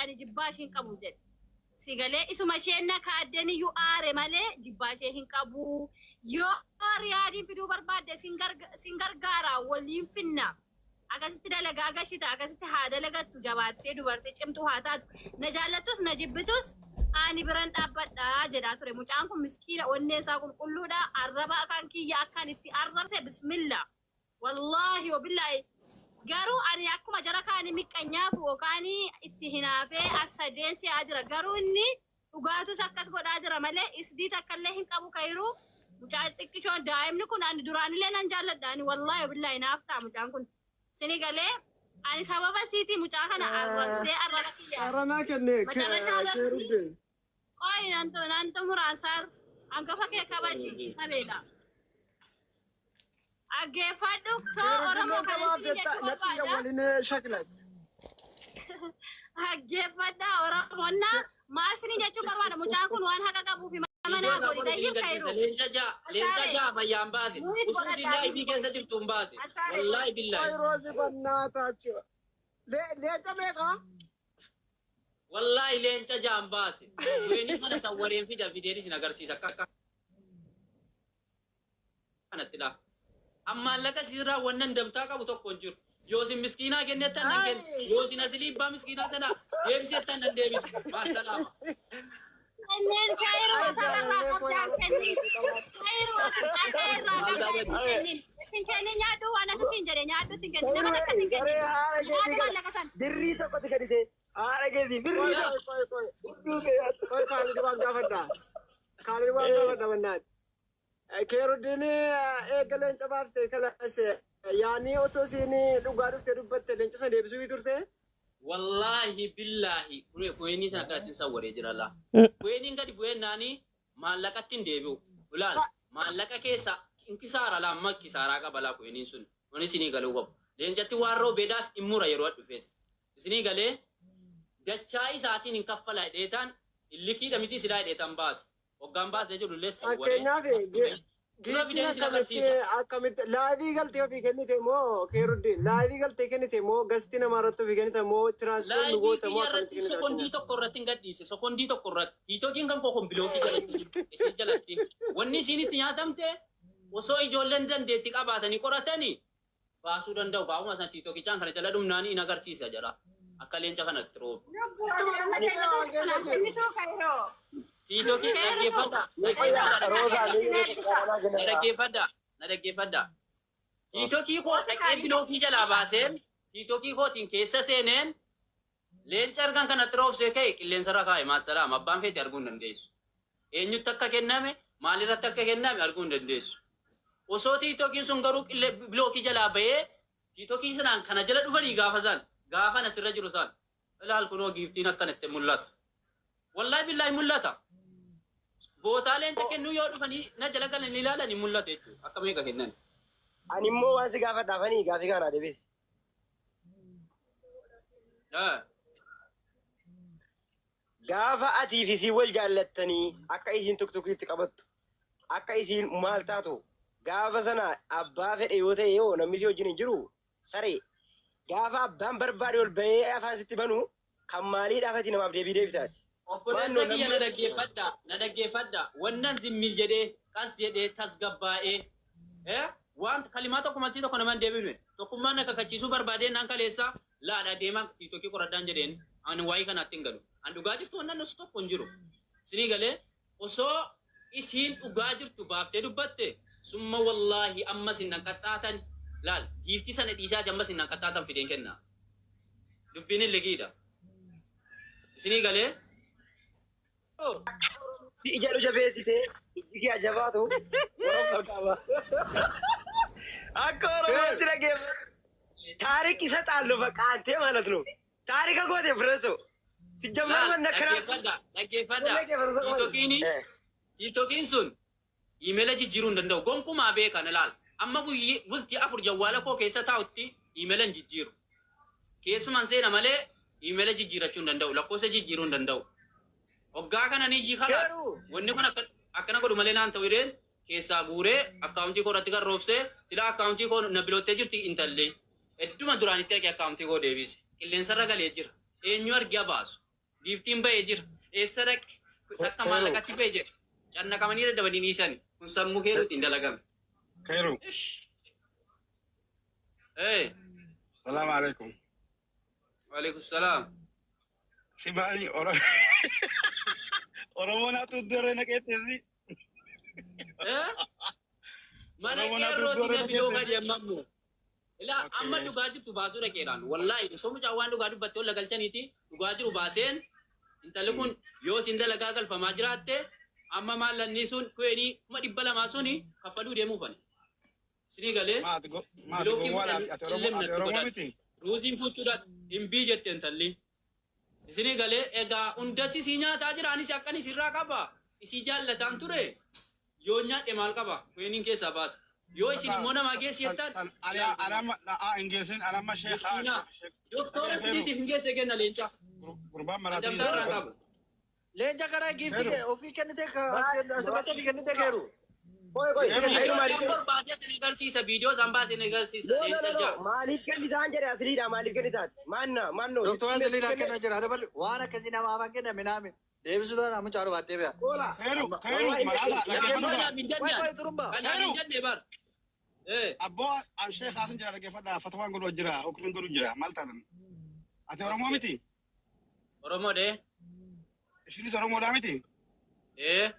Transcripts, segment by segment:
Ani jibbaa ishee hin qabu jedhe. Si galee, isuma isheen na kaaddeen iyyuu aare malee jibbaa ishee hin qabu. Yoo Riyaadiin fiduu barbaadde sin gargaara, waliin finna. Akkasitti dalagaa gashita, akkasitti haa dalagattu, jabaattee dubartii cimtuu haa taatu. Na jaallattus na jibbitus ani biran dhaabbadha jedhaa ture. Mucaan kun miskiina, onneen isaa qulqulluudha. Arraba akaan kiyya akkaan itti arrabse, bismillah. Wallaahi wabillaahi. Garuu ani akkuma jara kaanii miqqanyaaf yookaan itti hinaafee as sadeen si'aa jira. Garuu inni dhugaatus akkas godhaa jira malee isdii takka illee hin qabu kayiruu. Mucaa xiqqishoon daa'imni kun ani duraanillee nan jaalladha. Ani wallaahi wabillaahi naaf ta'a mucaan kun. Sini galee, ani sababa siitii mucaa kana arrabsee arraba kiyya. Carranaa kenne. Macarrashaa irratti Keeruddin. Qoy, nantu muraasaar hangafa kee kabaji sabeedha. Dhaggeeffadhu soo Keeruddin Oromoo leenca kana maaf isin jetta jechuu natti hin barbaada. dawwaline shaklan. Dhaggeeffadha Oromoonnaa, maal isin jechuu barbaada, mucaan kun waan haqa qabuuf manaa godhi tayyib kayiru. Leenca ja'a, leenca ja'a fayyaan baase. Muhiit Usuusin godhadhaa. live keessa jirtu hin baase. Wallaahi billaahi. Fayroosi bannaataachuu. Leenca meeqa? Wallaahi leenca ja'an baase. Weenii kana sawwareen fida, fideen isin agarsiisa akka kanatti laa. Ammaallaqa sirraa wannan dabtaa qabu tokko hin jiru. Yoo isin miskiinaa kennettan nan kenna. Yoo isin asilii abbaa miskiinaa sana deebisettan nan deebisa. Maasalaama. Kanneen kaayiroo irraa qabdaan kennin. Kaayiroo akka irraa qabdaan ittiin kennin. Ittiin kennin, nyaadhu, waan akkasiin jedhe nyaadhu, ittiin kennin. Nama takka ittiin Saree kennin. haadha Nyaadhu keetii maallaqa sana. Birrii tokkotti kadhite. Haadha keetii birrii Qoy tokko. qoy qoy. Hudduu kee nyaadhu. Qoy, Kaalid waan gaafadha. Kaalid waan gaafadha bannaati. Keeruddin eega leenca baaftee kalas yaanii otoo isiin dhugaa dhuftee dubbatte leenca sana deebisuu turte? Wallaahi billaahi, kuweenii sana akkanatti sawwaree jira laa. Kuweeniin gadi bu'ee naanii maallaqatti hin deebi'u. Ilaal, maallaqa keessa hin kisaara laa, amma kisaaraa qaba laa kuweeniin sun. Wani isinii galuu qabu. Leencatti waan roobeedhaaf hin mura yeroo dhufes. Isinii galee, dachaa isaatiin hin kaffala hidheetaan illikiidha miti silaa hidheetaan baase. Hoggaan baasee jiru illee sawwaree. Fakkeenyaaf Dura giiftiin fideen isin akkamitti agarsiisa. akkamitti live galtee ofii kennite moo, Keeruddin, live galtee kennite moo, guest namaa irratti ofii kennite moo, transfer nu Live goote moo, kiyya akkamitti irratti kennite sekondii fakkeenyaaf? tokko irratti hin gadhiise. Sekondii tokko irratti. TikTokiin kan koo kun block jalatti, isin jalatti. Wanni isiin itti nyaatamte osoo ijoolleen dandeetti qabaatanii qoratanii baasuu danda'u. Gaafuma sana TikTokichaan kana jala dhumnaanii in agarsiisa jala. Akka leenca kanatti roobu. Kennituu kayroo. TikTokii dhaggeeffadha. Roozaa. Na dhaggeeffadha. Na dhaggeeffadha. TikTokii koo dhaqee block jalaa baaseen, TikTokii kootiin keessa seeneen leenca argan kanatti roobsee ka'e qilleensarra kaa'e, maassalaam, abbaan feete arguu hin dandeessu. Eenyutti akka kenname, maalirratti akka kenname arguu hin dandeessu. Osoo TikTokiin sun garuu block jalaa bahee TikTokii sanaan kana jala dhufanii gaafa san gaafa asirra jiru san ilaal, kunoo giiftiin akkanatti mul'ata. Wallaahi billaahi mul'ata. Bootaa leenca kennuu yoo dhufanii na jala galanii ilaalan hin mul'atu jechuudha. Akka meeqa kennan. Ani immoo waan si gaafadhaafanii gaafii kana deebisi. Gaafa atii fi isiin wal jaallattanii, akka isiin tuktukiitti qabattu, akka isiin maal taatu, gaafa sana abbaa fedhe yoo ta'e, yoo namni si wajjin hin jiru saree, gaafa abbaan barbaade ol bahee afaan sitti banu kan maaliidhaaf ati namaaf deebii deebitaati? Obboleessa Maannoo kiyya, na namni dhaggeeffadha. Na dhaggeeffadha. Wannan zimmi jedhee, qas jedhee tasgabbaa'ee waan kalimaa tokko malsii tokko nama hin deebine, tokkummaan na kakachiisuu barbaadee naan kaleessa laadha deemaa TikTokii qoradhaan jedheen. Ani waa'ee kanaatti hin galu. An dhugaa jirtu wannan osoo tokko hin jiru. Isinii galee, osoo isiin dhugaa jirtu baaftee dubbatte, summa wallaahi ammas hin qaxxaatan, laal, giiftii sana dhiisaati ammas hin qaxxaatan fideen kenna. Dubbiin hin ligiidha. Isinii galee. Ija nu jabeessitee iji kee jabaatu Oromoo qaba. Akka Oromootti dhageeffatu. ታሪክ ይሰጣሉ በቃ አንቴ ማለት ነው። ታሪክ ጎቴ ፍረሶ ሲጀመር Laal, መነከራ dhaggeeffadha, dhaggeeffadha. TikTokiin sun email jijjiiruu hin danda'u. Gonkumaa beekan, laal. Amma guyyi bultii 4 jawwaala koo keessa taa'utti email hin jijjiiru. Keessumaan seena malee email jijjiirachuu hin danda'u. Lakkoofsa jijjiiruu hin danda'u. Hoggaa kana ni kalaas. Garuu Wanni kun akkana godhu malee naan ta'u jedheen keessaa guuree akkaawuntii koo irratti kan roobsee, silaa akkaawuntii koo na biloottee jirti intalli. Hedduma duraanitti dhaqee akkaawuntii koo deebise. Qilleensarra galee jira. Eenyu argee baasu? Giiftiin ba'ee jira. Eessa dhaqe? Takka maallaqatti ba'e jedhe. Cannaqamanii daddabanii dhiisani. Kun sammuu keeruutiin dalagame. Khairu. Ish. Eh, Salaam alaikum. waalaikum salaam. Si baay'ee Oromoo naatu iddoo naqeettesi. Eh? Mana Oromoo naatu qeerrooti iddoo na biloo naqeettesi. gadi ammammu. Ilaa amma dhugaa jirtu baasuu dhaqeeraan. Wallaahi osoo mucaan waan dhugaa dubbatte ol galchaniiti dhugaa jiru baaseen intalli kun yoo isin dalagaa galfamaa jiraatte amma maallaqni sun ku'eenii 200,000 suni kaffaluu deemuufani. Isinii galee Maati bilookii gowwaa fudhanii ati Oromoo cillim ati natti Oromoo godhan. miti. Ruuziin fuuchuudhaan hin bii jette intalli. Isinii galee egaa hundatti isii nyaataa jiraanis akkan isirraa qaba. Isii jaallataan ture yoo nyaadhe maal qaba? Ku'eeniin keessaa baasa. Yoo isin immoo namaa geessi jettan Alama hin geessin alama sheekhaa. Miskiina. Doktora isiniitiif hin geesse kenna leenca. Gurbaan maraatiin. Adamtaa irraa qabu. Leenca karaa giiftii ofii kennite asirratti ofii kennite keeru. Qoy qoy. Heeru. Khairu Viidiyoo maaliif isaan barbaadee isin agarsiisa. Viidiyoo isaan baasee isin agarsiisa. No, no, Leenca no, no. ja'a. Maaliif kennitaan jedhe asliidha maaliif kennitaan? Maanna maannoo. Doktora Saliidhaa kenna jira. Dabal waan akkasii namaaf hin kenname naame. Deebisuu taana mucaa dhufaat deebi'a. Oola. Khairu khairu maraata dhaggeeffadhu. Kanaaf hin Wayi jenne. wayi turumba. Kanaaf hin jenne bar. Eh. Abboo an sheekhaa sin jira dhaggeeffadha fatwaan godhu jira hukumiin godhu jira maal taatan? Ati Oromoo miti? Oromoo dee. Ishinis Oromoodhaa miti? Eh.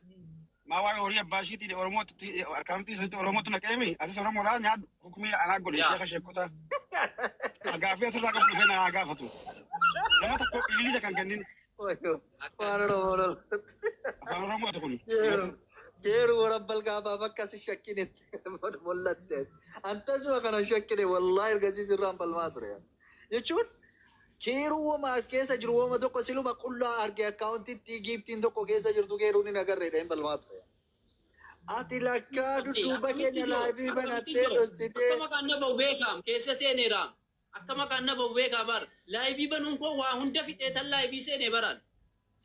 Maa waa'ee horii abbaa ishiitiin Oromootti akkaawuntii isatti Oromootti naqeemi atis Oromoodhaa nyaadhu hukumii anaa godhe Yaa. sheeka sheekota. Gaaffii asirraa qabu dhufee na haa gaafatu. Nama tokko ililija kan kennin Waan Oromoo lol. afaan Oromooti kun. Keeru keeru warabbal gaafaa bakka si shakkinitti mul'atte. Antasuma kana shakkine wallaahi ergasii sirraan falmaa ture. Jechuun keeruu wama as keessa jiru wama tokko siluma qullaa arge akkaawuntitti giiftiin tokko keessa jirtu keeruun hin agarreedha hin falmaa ture. Ati lakkaa dudduuba keenya laabii banattee dhoksitee Akka maqaan na bahu beekaam keessa seeneeraam. Akka maqaan na bahu beekaa bar. Laayibii banuun koo waa hunda fixee tan laayibii seenee baraan.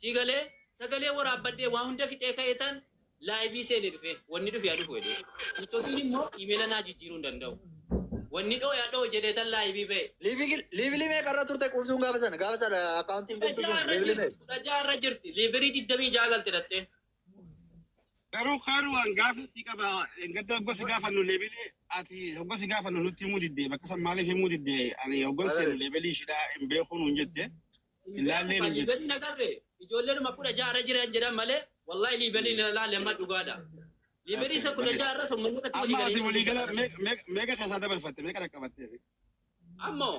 Sii galee sagalee waraabbadhee waa hunda fixee ka'ee tan laayibii seenee dhufe wanni dhufe yaa dhufu jedhee. Tiktookiin immoo imeela naa jijjiiruu hin danda'u. Wanni dhoo yaa dhoo jedhee tan laayibii ba'e. Liivilii meeqarra turte quubsuun gaafa sana akkaawuntiin quubsu sun liivilii meeqa? 16 irra jirti. Liibirii 26 galte dhattee. Garuu khairu an gaaffii si qaba gadda hoggosi gaafannu leebilii ati hoggosi gaafannu nutti himuu didde bakka san maaliif himuu didde ani hoggosi seenu leebilii ishidhaa hin beekuu nuun jette ilaallee nuun jette. Liibeliin agarre ijoolleen 16 irra jiran jedhan malee wallahi liibeliin ilaalle amma dhugaadha. Liiberii isa 16 irra sommanni irratti walii Amma ati galanii. waliigala meeqa keessaa dabarfatte meeqa dhaqqabatte? Ammoo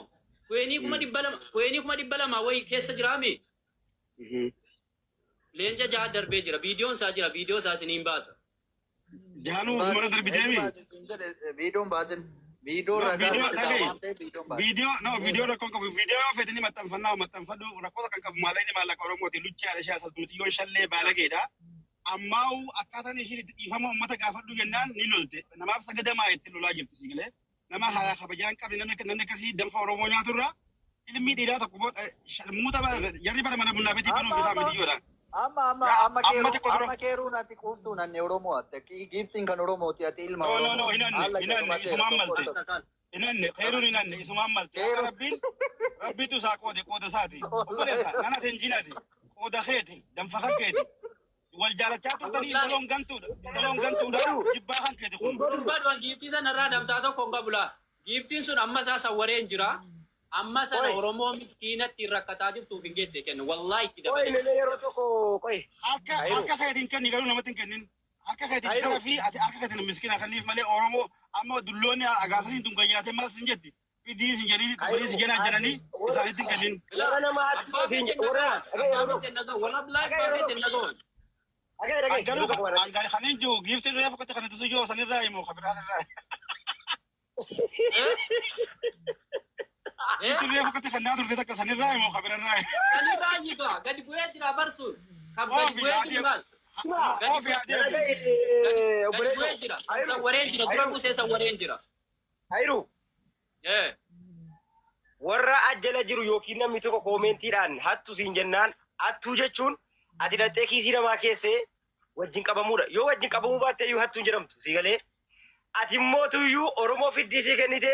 ku'eenii 200,000 ku'eenii 200,000 wayi keessa jiraami. Leenca jaha darbee jira. Viidiyoon isaa jira. Viidiyoo isaa isiniin baasa. Jaanuu mara darbiteemi. Viidiyoon baasin. Viidiyoo No, ragaa viidiyoo sitti dhagahi. waan ta'eef viidiyoon baasin. Viidiyoo no viidiyoo rakkoon qabu viidiyoo yoo fedhini maxxanfannaa maxxanfadhu rakkoota kan qabu maallaqni maallaqa Oromooti luchi haadha ishee asaltumti yoo shallee baalageedha. Ammaa'u akkaataan ishiin itti dhiifama uummata gaafadhu jennaan ni lolte. Namaaf sagadamaa itti lolaa jirti si galee. Nama haayaa kabajaa hin qabne namni akkasii danfa Oromoo nyaaturra ilmi dhiiraa tokko booda muuta jarri bara mana bunnaa beetii banuuf isaa miti. Amma amma Yaa, amma amma keeruu xiqqoo dura. amma keeruun ati quuftuun anni Oromoo ati giiftiin kan Oromooti ati ilma No, no, no, Oromoo. hinanne, Haala hinanne, keerumateera isumaan tokko malte. tokko. Hinanne, khairuun hinanne, isumaan malte. Akka Keeruu. Rabbiin, Rabbiitu isaa qoode, qooda isaati. Obboleessa, nana teenjinaati. Qooda keeti, danfa kan keeti. Wal jaalachaa turtanii intaloon gantuudha. Intaloon gantuudha, jibbaa kan keeti kun. Barbaadu giiftii sana irraa damtaa tokko hin qabu laa. Giiftiin sun amma isaa sawwareen jira. Amma sana Oi. Oromoo miskiinatti rakkataa jirtuuf hin geesse kennu. Wallaahi itti Qoy dabalee. melee yeroo tokko qoy. Harka Khairu. harka keetiin kenni garuu namatti hin kennin. Harka keetiin Khairu. shara fi ati harka keetiin miskiina kenniif malee Oromoo amma dulloonni agaasanii dungan maal sin jetti. Fidii sin jedhanii dhufanii si jenaa jedhanii isaanitti hin kennin. Warra nama hattuu siin jedhu warra dhagahi Abbaa yeroo feete naga'u. Wallaahi abbaa feete naga'u. dhagahi dhagahi Garuu yeroo tokko waan kan kanneen jiru giiftiin reefu akkatti kan itti jiru sanirraa himu kan biraa irraa. Eh? Eh? Giiftiin reefu akkatti kan naa turte takka sanirraa himu kan biraa irraa. Sanii baay'ee ba'a. Gadi bu'ee jira barsuun. Kan gadi bu'ee jiru maal? Oofi adeemu. dhagahi Gadi obboleesso. bu'ee jira. Sawwareen jira. Dura buusee sawwareen jira. Khairu. Eh. Warra ajjala jiru yookiin namni tokko koomentiidhaan hattu siin jennaan hattuu jechuun ati dhattee kiisii namaa keessee wajjin qabamuudha. Yoo wajjin qabamuu baatte iyyuu hattuu hin jedhamtu si galee. Ati immoo tuyyuu Oromoo fiddii sii kennite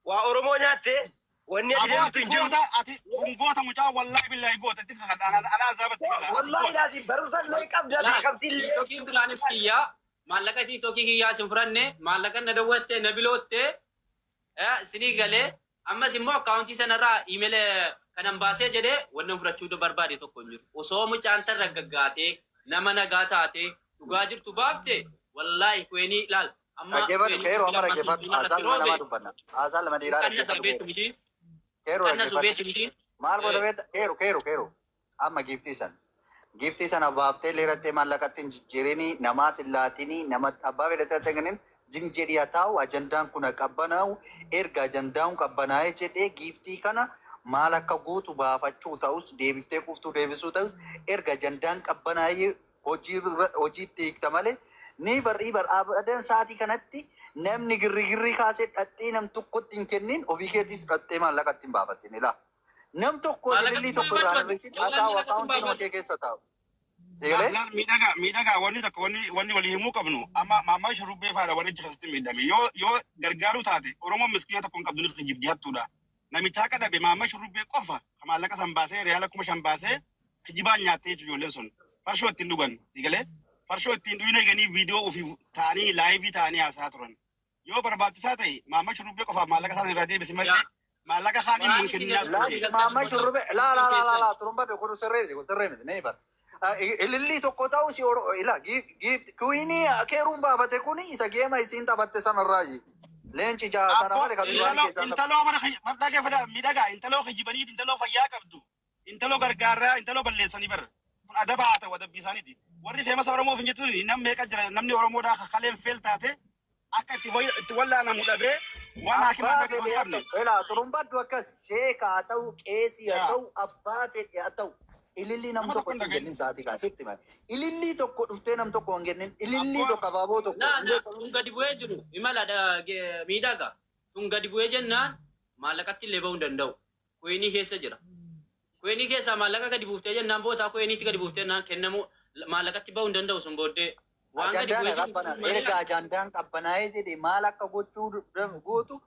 waa Oromoo nyaatte. Wanni ati Aboo deemtu ati hin jiru. goota, ati kun goota mucaa, wallaahi billaahi goota itti kakadha, anaa azaabatti gala. Ati Wallaahi goota. laazim barumsa illee qabda Laa, beekamtii illee. tiiktokiin duraanis kiyyaa, maallaqa tiiktokii kiyyaa sin fudhanne, maallaqa na dawwatte na bilootte sinii galee, ammas immoo akkaawuntii sanarraa iimeela kanan baasee jedhee wannan fudhachuu barbaade tokko hin jiru. Osoo mucaan tarra gaggaatee nama nagaa taatee dhugaa jirtu baafte, wallaahi kweenii ilaal. Amma Dhaggeeffadhu kweenii keeroo, amma bilbila dhaggeeffadhu. irratti Haasaa lama roobe nama dubbanna. Haasaa lama dhiiraa qanna dhaggeeffadhu sarbeetu keeroo. miti. Keeroo Qanna dhaggeeffadhu. subeetu miti. Maal goota beekta? Keeroo, keeroo, keeroo. Amma giiftii sana. Giiftii sana baaftee leerattee maallaqatti hin jijjiirinii, namaas hin laatinii, nama abbaa fedhatee hin kennin, zim jedhii haa taa'u, ajandaan kun haa qabbanaa'u, erga ajandaan qabbanaa'ee jedhee giiftii kana maal akka gootu baafachuu ta'us, deebiftee quftuu deebisuu ta'us, erga ajandaan qabbanaa'ee hojii hojiitti hiikta malee ni barrii abadan sa'aatii kanatti namni girrigirrii kaasee dhattee nam tokkotti hin kennin, ofii keetiis dhattee maallaqatti hin baafatin ilaa. Nam tokko Maallaqatti ilillii hin tokko irraa baafanne. hir'isin haa Wallaahi taa'u maallaqatti hin akkaawuntii nama baafanne. kee keessa taa'u. Sigalee? Laal, miidhagaa, miidhagaa, wanni tokko wanni walii himuu qabnu amma maammaa shurrubbee faadha wanni achi keessatti miidhame yoo gargaaruu taate Oromoon miskiina tokko hin qabdu, ni kijibdi, hattuudha. Namicha akka dhabe maammaa shurrubbee qofa ka maallaqa san baasee reyaala 5,000 baasee kijibaan nyaattee jechuudha. Ijoolleen sun farshoo ittiin dhugan sigalee farshoo ittiin dhuyina eeganii viidiyoo ofii ta'anii laayivii ta'anii haasaa turan. Yoo barbaachisaa ta'e maammaa shurrubbee qofaaf maallaqa isaan irraa deebisi malee Yaa maallaqa kaan waan hin isin kenninaa irratti ture. galtan Maammaa immoo shurrubbee laa laa laa laa keessan. laa turumbadhu, kun sirree miti, kun sirree miti, nee bara. Ilillii tokko ta'u si oro ila giifti kuinii keeruun baafate kuni isa geema isiin taphatte sanarraayi. Leenci jaa sana Abbo malee kan duraanii intaloo keessaa taphatte. intaloo mana dhaggeeffadha, miidhagaa, intaloo kijibanii, intaloo fayyaa qabdu, intaloo gargaaraa, intaloo balleessanii bara kun adaba haa ta'u, adabbii isaaniiti. Warri feemasa Oromoof hin jettuun nam meeqa jira, namni Oromoodhaa kakaleen feel taate akka itti itti wallaanamu dhabee waan haakima Abbaa dhaqe fedhe hin haa qabne. ta'u. Ilaa turumbadhu, akkas sheeka haa ta'u, qeesii haa Yaa ta'u, abbaa fedhe haa ta'u. Ilillii nam nama tokko tokko hin itti hin dhagahin. kennin sa'aatii kaasitti malee. Ilillii tokko dhuftee nam tokko hin kennin. Ilillii Abboo tokko, abaaboo tokko. Naa Hin naa beekamu. sun gadi bu'ee jiru imala miidhagaa sun gadi bu'ee jennaan maallaqatti illee ba'uu hin danda'u. Kweenii keessa jira. Kweenii keessaa maallaqa gadi buuftee jennaan bootaa kweeniitti gadi buuftee jennaan kennamu maallaqatti ba'uu hin danda'u sun booddee. Waan gadi Ajandaan bu'ee jiru qabbana. malee Erga ajandaan qabbanaa'ee jedhe maal akka gochuu gootu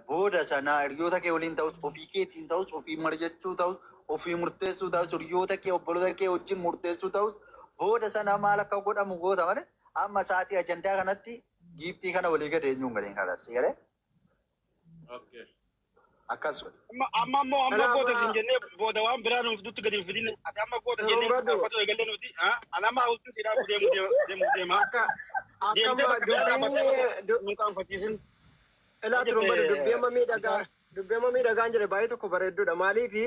booda sana hiriyoota kee waliin ta'us, ofii keetiin ta'us, ofii mari'achuu ta'us, ofii murteessuu ta'us, hiriyoota kee, obboloota kee wajjin murteessuu ta'us, booda sana maal akka godhamu goota malee amma sa'aatii ajandaa kanatti giiftii kana walii gad eenyuun galiin kanas galee Okay. akkas. Amma amma ammoo amma Kanaaf goota sin jennee booda waan biraa nuuf nutti gadi hin fidin. Ati amma goota jennee si turumbadhu gaafatu eegallee nuti ani amma hawwatti si dhaabu deemu deemu deema. akka Deemtee akkama bakka biraa dhaabbattee dubbiin nu qaanfachiisin. Ilaa turumbadhu, dubbii amma miidhagaa Isaan dubbii amma miidhagaan jedhe baay'ee tokko bareedduudha. Maaliifi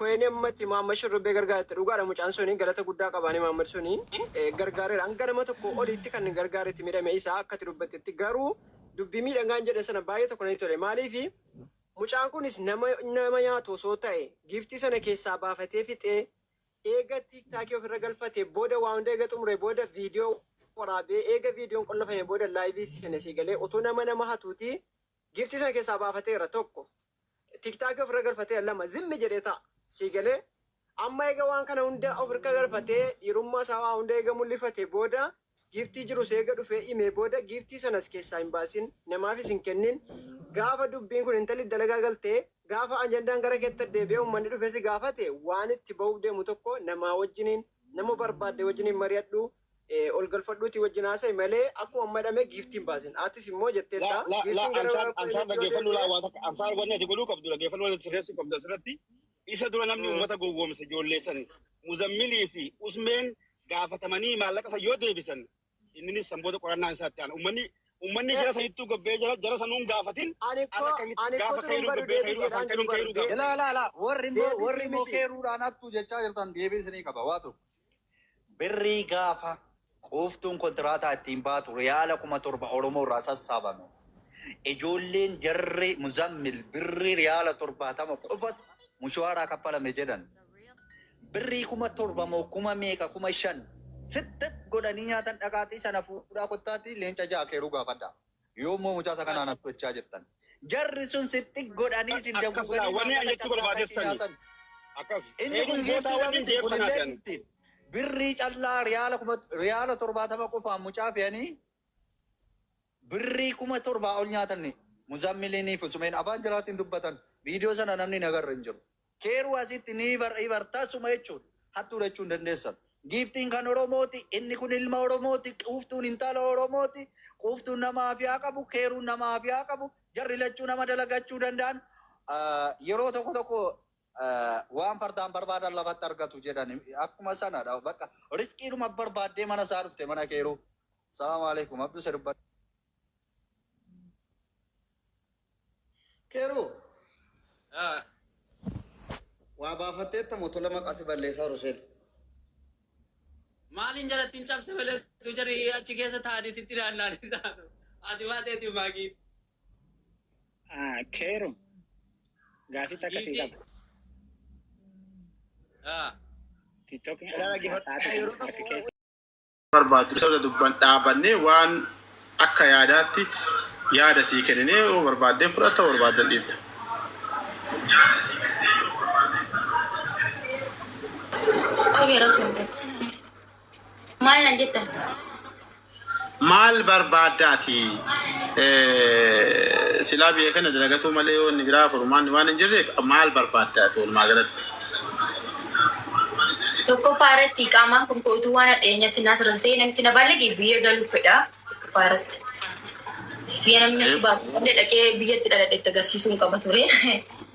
koyeen ammatti maamma shurrubbee gargaarte dhugaadha, mucaan suni galata guddaa qabaanii maammad suni gargaareera. Hanga nama tokko olitti kan gargaaretti miidhame isaa akka ati dubbattetti, garuu dubbii miidhagaan jedhe sana baay'ee tokko natti tole. Maaliifi mucaan kunis nama nyaatu osoo ta'e giiftii sana keessaa baafatee fixee eega tiiktaakii ofirra galfatee booda waa hunda eega xumuree booda viidiyoo waraabee, eega viidiyoon qollofame booda laayivii seene sii galee, otoo nama hatuuti giiftii sana keessaa baafateera tokko, tiiktaakii ofirra galfatee lama, zimmi jedhee ta'a sii galee. Amma eega waan kana hunda ofirra galfatee dhiirummaa isaa waa hunda eega mul'ifatee booda giiftii jirus eega dhufee himee booda giiftii sanas keessaa hin baasin, namaafis hin kennin. Gaafa dubbiin kun intalli dalagaa galtee, gaafa ajandaan gara keetti deebi'ee uummanni dhufee si gaafate, waan itti ba'uuf deemu tokko namaa wajjiniin, nama barbaadde wajjiniin mari'adhu, ol galfadhuuti wajjin haasa'i malee akkuma amma hidhamee giiftii hin baasin. Atis immoo jetteetta La la la giiftiin gara ansaar gara ansaar kweeniitti yoo dhaggeeffadhu laa deebi'e waa takka ansaar wanni ati godhuu qabdu, dhaggeeffadhu, wanni ati sirreessuu qabdu asirratti isa dura namni uummata gowwoomse ijoollee san Muzammilii fi Usmeen gaafatamanii maallaqa san yoo deebisan inninis san booda qorannaan isaatti aana. Uummanni jara sanittuu gabbee jara sanuun gaafatin Ani an koo akkamitti ani koo gaafa kayruu turumbadhu gabbee kayruu afaan deebisiidhaan kairuun jiru kayruu baru gaafate. Ilaa laa laa, warri deebisii immoo miti. keeruudhaan hattuu jechaa jirtan deebii isinii qaba waa tokko. Birrii gaafa quuftuun kontiraataa ittiin baatu riyaala 7,000 Oromoo irraa sassaabame. Ijoolleen jarri Muzammil birrii riyaala 70 qofatu mushawaaraa kaffalame jedhan. Birrii 7,000 moo kuma meeqa, 5,000 sitti godhanii nyaatan, dhaqaatii sana fuudhaa kottaatti leenca ja'a keeruu gaafadha. Yoo immoo mucaasa kanaan hattuu jirtan. Jarri sun sitti godhanii isin Akkas laa daguuganii wanni an maallaqa jechuu callaa qarshii barbaadessani nyaatan. akkas Inni kun kairuun gootaa giiftiidha waliin miti, deemu kunillee kanaati ani. giiftiidha. Birrii callaa riyaala kuma riyaala 70 qofaan mucaa fe'anii birrii 7,000 ol nyaatan. Muzammiliinii fi Usumeen afaan jiraatiin dubbatan viidiyoo sana namni nagarra hin jiru. Keeruu asitti ni bartaasuma jechuudha. Hattuu jechuu hin dandeessan. Giiftiin kan Oromooti, inni kun ilma Oromooti, quuftuun intala Oromooti, quuftuun nama afiyaa qabu, keeruun nama afiyaa qabu, jarri lachuu nama dalagachuu danda'an. Yeroo tokko tokko waan fardaan barbaadan lafatti argatu jedhan akkuma sanadha. Bakka riskiidhuma barbaaddee mana isaa dhufte mana keeruu. Salaamu alaikum. Abduu isa dubbadhu. Keeruu waa baafatteetta moo tola maqaa si balleessaa Ruseel? Maaliin jalatti hin cabse malee tu jarri achi keessa taa'anii sitti naanna'anii taa'u. Ati baateeti maagii. Keeru gaafii takka sii Giiftii. qaba. TikTokni Ilaa dhaggeeffadhu. Yeroo harka tokko keessa barbaaddu isa dubban dhaabannee waan akka yaadaatti yaada sii kenninee yoo barbaaddee fudhatta yoo barbaadde dhiifta. Okay, rakkoo. Maal nan jettan? Maal barbaaddaati? Silaa biyya kana dalagatuu malee yoo inni biraa furmaanni waan hin jirreef maal barbaaddaati walumaa galatti? Tokkoffaa irratti qaamaan kun kootuu waan dhiyeenyatti naasirra ta'e namichi na baallage biyya galuu fedha. Tokkoffaa irratti. Biyya namni natti baasu qabde dhaqee biyyatti dhaladhe itti agarsiisuu hin qaba ture.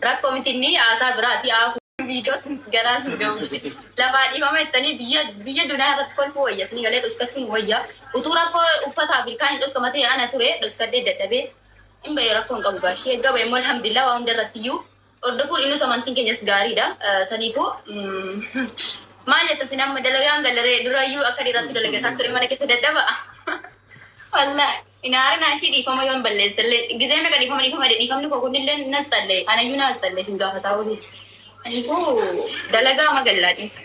Rakkoo miti inni haasaa biraati haafu viidiyoo sun garaa sun ga'u. Lafaa dhiifama jettanii biyya biyya dunaa irratti kolfuu wayya suni galee dhoskachuun wayya. Utuu rakkoo uffataa fi kaan hin dhoskama ta'e ana ture dhoskadhee dadhabee hin bahee rakkoo hin qabu gaashee. Egaa bahee immoo alhamdulillah waa hunda irratti iyyuu hordofuun innus amantiin keenyas gaariidha. Saniifuu maal jettan sin amma dalagaan galaree durayyuu akka dhiiraatti dalagataa ture mana keessa dadhaba. Wallaahi inaari naashii dhiifama yoon balleessallee gizee meeqa dhiifama dhiifama jedhe dhiifamni koo kunillee nas xallee anayyuu naas xallee sin gaafataa oolu. Kanaafuu dalagaa magallaa dhiisa.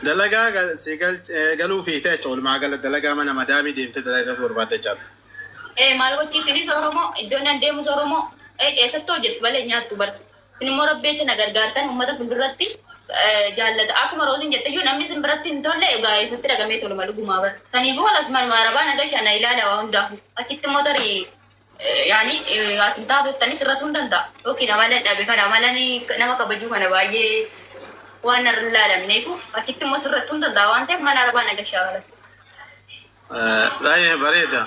Dalagaa si galuu fi ta'e walumaa gala dalagaa mana madaamii deemtee dalagatu barbaadda jechaadha. Maal gochiisinis Oromoo iddoon nan deemus Oromoo eessatti hojjetu malee nyaattu bara. Isin immoo rabbeecha na gargaartan uummata fuulduratti jaallata. Akkuma rooziin jette iyyuu namni isin biratti hin tolle egaa eessatti dhagamee tolu malu gumaa bara. Saniifuu alas manuma arabaa naga shana ilaala waa hundaafu. Achitti immoo tarii yaani ati hin taatu jettanii sirratuu hin danda'a. Yookiin amala dhabe kana amala nama kabajuu kana baay'ee waan narra hin laalamneefu achitti immoo sirrattuu hin danda'a waan ta'eef mana arabaa naga shaabalas. Baay'ee bareeda.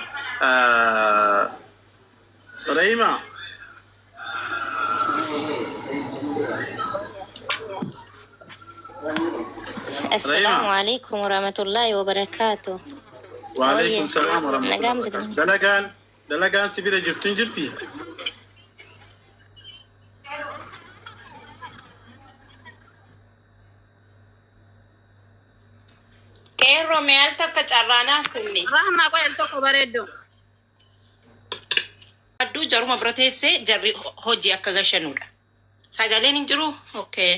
Rahima. Assalaamu alaikum warahmatullahi wabarakatuh. Waalaikum salaam warahmatullahi Nagaan wabarakatuh. Dalagaan dalagaan si bira jirtu hin jirti? Qeerroo mee al takka carraanaaf kenni. Rahmaa qoyal tokko bareeddu. Adduu jaruma bira teessee jarri hojii akka gashanudha. Sagaleen hin jiru? Okay.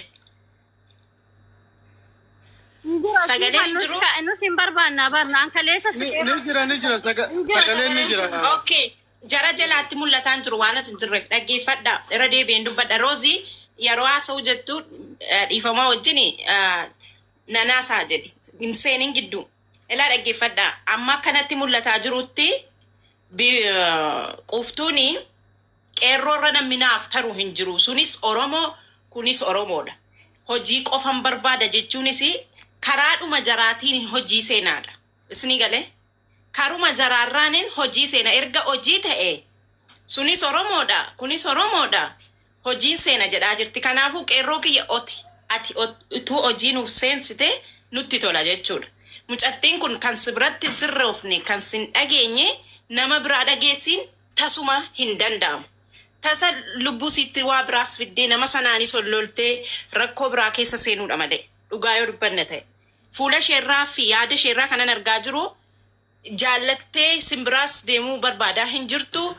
Sagaleen hin jiru? Nus hin barbaanna barna an kaleessa si Ni jira ni jira sagaleen ni jira. Okay. Jara jalaatti mul'ataan jiru waan ati hin jirreef dhaggeeffadha. Irra deebi'een dubbadha. Roozii yeroo haasa'u jettu dhiifamaa wajjin nanaasaa jedhi. Hin seenin gidduu. Ilaa dhaggeeffadha. Amma akkanatti mul'ataa jirutti quuftuuni qeerroorra namni naaf taru hin jiru. Sunis Oromoo kunis Oromoodha. Hojii qofan barbaada jechuunis karaadhuma jaraatiin hojii seenaadha. Isinii galee? Karuma jaraarraanin hojii seena erga hojii ta'e sunis Oromoodha kunis Oromoodha hojiin seena jedhaa jirti. Kanaafuu qeerroo kiyya oti ati utuu hojii nuuf seensite nutti tola jechuudha. Mucattiin kun kan si biratti sirroofne kan sin dhageenye nama biraa dhageessiin tasuma hin danda'amu. Tasa lubbuu siitti waa biraas fiddee nama sanaanis ol loltee rakkoo biraa keessa seenuudha malee dhugaa yoo dubbanne ta'e. Fuula isheerraa fi yaada isheerraa kanan argaa jiru jaallattee simbiraas deemuu barbaadaa hin jirtu.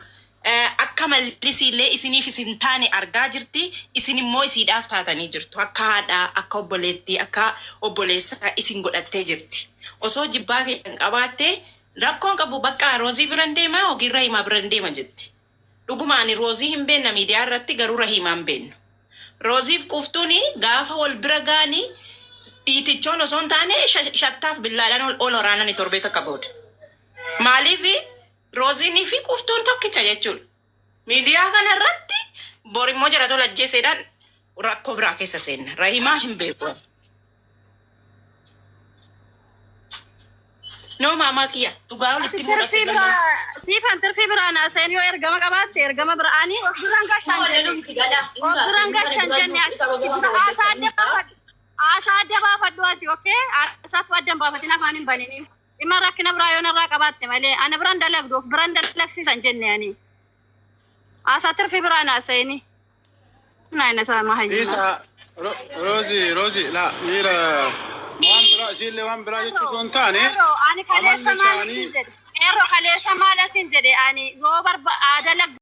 Akka mallisiillee isiniif isin taane argaa jirti. Isin immoo isiidhaaf taatanii jirtu. Akka haadhaa, akka obboleettii, akka obboleessaa isin godhattee jirti. Osoo jibbaa keessan qabaattee rakkoon qabu bakka Roozii biran deema yookiin Rahimaa biran deema jetti. Dhuguma ani Roozii hin beekna miidiyaa irratti garuu Rahimaa hin beeknu. Rooziif quuftuuni gaafa wal bira gaanii Dhiitichoon osoo hin taane shattaaf billaadhaan ol waraanani torbee tokko booda. Maaliif rooziinii fi quftuun tokkicha jechuudha. Miidiyaa kana irratti borimmoo jara tola ajjeeseedhaan rakkoo biraa keessa seenna. Rahimaa hin beeku. Noo maamaa kiyya dhugaa Ati walitti mul'asa. tirfii biraa siifan tirfii biraa naaseen yoo ergama qabaatte ergama biraanii of biraan gashaan jenne. Of biraan gashaan jenne ati haasaa adda baafadhu. Haasaa adda baafadhu ati okee haasaatu adda hin baafatin afaan hin banini. Dhimma rakkina biraa yoo narraa qabaatte malee ana biraan dalagdu of biraan dalagsiisan jenne ani. Haasaa tirfii biraa naaseeni. Naayina isaa mahayyuma. Isa Rozi Rozi la miira waan biraa isiillee waan biraa jechuu osoo hin taane Qeerroo ani kaleessa amalli maal isaanii isin jedhe? Qeerroo kaleessa maal isin jedhe? Ani yoo barbaada.